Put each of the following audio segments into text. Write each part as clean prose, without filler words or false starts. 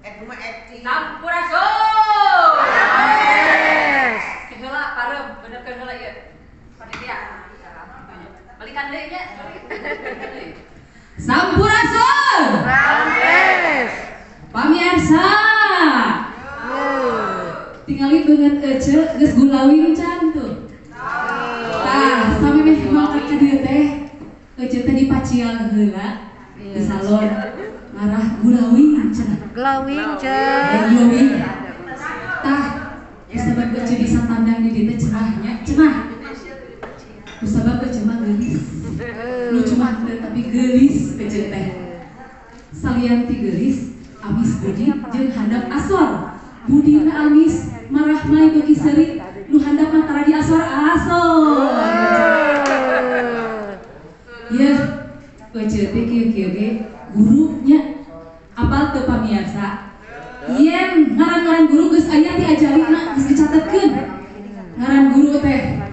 Sampurasun. Heula pareum benerkeun heula ieu. Panitia. Balikan deui nya. Sampurasun. Rampes. Pamirsa. Tingali beungeut ece geus gulawing can tuh. Tah, samemeh mangkat ka dieu teh, ece teh dipacial heula di salon ngarah gulawing cenah. Glowing cen. Glowing. Tah, kusabab ece bisa tandang di dieu teh cerahnya, cenah. Kusabab ece mah geulis. Lucu mah teu tapi geulis ece teh. Salian ti geulis, amis budi jeung handap asor. Budina amis, marah mai beuki seuri, nu handap mah tara diasor asor. Yeuh, ece teh kieu-kieu ge gurunya apal teu pamiarsa. Yen ngaran-ngaran guru geus aya diajarina geus dicatetkeun. Ngaran guru teh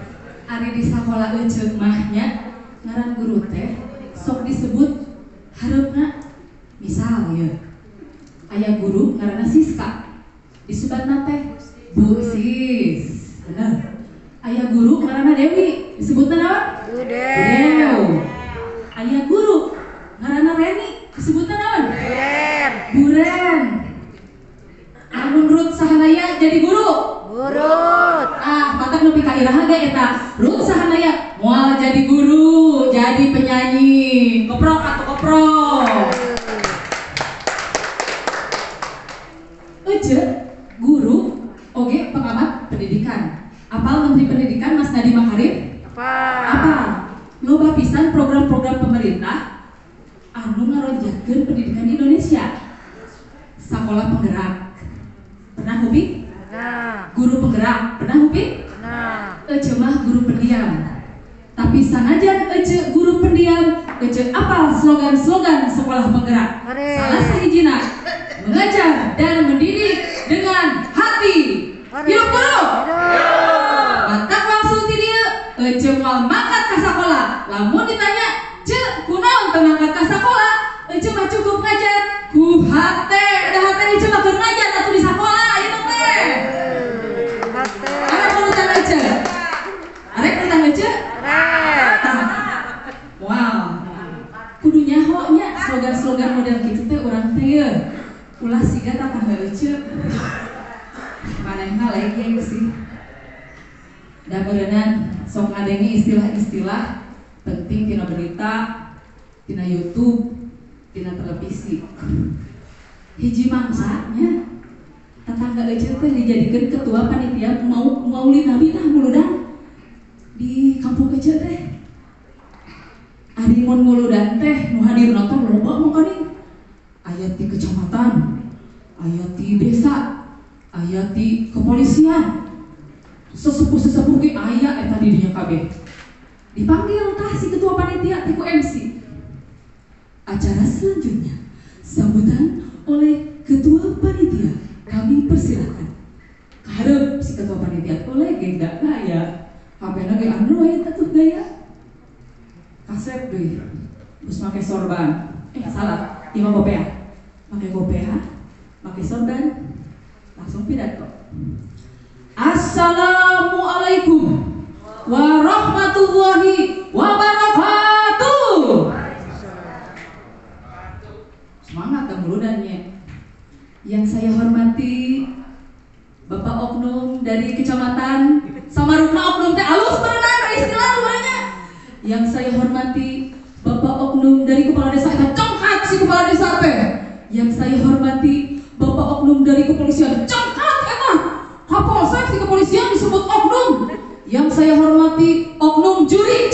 ari di sakola ece mah nya ngaran guru teh sok disebut hareupna. Misal ya, aya guru ngaranna Siska, disebutna teh Bu Sis, bener. Aya guru ngaranna Dewi, disebutna naon? Bu Dew. Aya guru ngaranna Reni, disebutna naon? Buren. Buren. Amun Ruth Sahanaya jadi guru? Burut. Ah, matak nepi ka iraha ge eta. Ruth Sahanaya moal jadi guru, jadi penyanyi. Koprok atau koprok. Ece guru oge pengamat pendidikan. Apal Menteri Pendidikan Mas Nadiem Makarim? Apa? Apa? Loba pisan program-program pemerintah anu ngaronjatkeun pendidikan Indonesia. Sekolah penggerak. Pernah nguping? Pernah. Guru penggerak, pernah nguping? Pernah. Ece mah guru pendiam. Tapi sanajan ece guru pendiam, ece apal slogan-slogan sekolah penggerak. Mari. Salah sahijina mengajar dan mendidik dengan hati. Hidup guru. Hidup. Matak langsung ti dieu, ece moal mangkat ka sakola. Lamun ditanya, "Ce, kunaon teu mangkat ka sakola?" Ece mah cukup ngajar ku hate. Da hate ece mah keur ngajar atuh di sakola ayeuna teh. Hate. Arek urutan ece. Arek urutan ece? Rek. Wow. Kudu nyaho nya slogan-slogan model kitu teh urang teh ye. Ulah siga tatangga ece. Manehna legeng sih. Da beureunan sok ngadenge istilah-istilah penting tina berita, tina YouTube, tina televisi. Hiji mangsa nya tetangga ece teh dijadikeun ketua panitia mau maulid Nabi tah muludan di kampung ece teh. Ari mun muludan teh nu hadir nonton loba makaning. Aya ti kecamatan, aya ti desa, aya ti kepolisian. Sesepuh-sesepuh ge aya eta di dinya kabeh. Dipanggil tah si ketua panitia teh ku MC. Acara selanjutnya sambutan oleh ketua panitia, kami persilakan. Kaharep si ketua panitia oleh ge da aya. HP-na ge Android atuh gaya. Kasep deui. Terus make sorban. Salah, imam gopea. Make gopea, make sorban, langsung pidato. Assalamualaikum warahmatullahi wabarakatuh. Semangat dan muludannya. Yang saya hormati Bapak Oknum dari Kecamatan Samarukna, Oknum teh alus berenang istilah rumahnya. Yang saya hormati Bapak Oknum dari Kepala Desa, eta congkat si Kepala Desa teh. Yang saya hormati Bapak Oknum dari Kepolisian, congkat eta. Kapolsek di kepolisian disebut oknum. Yang saya hormati oknum juri.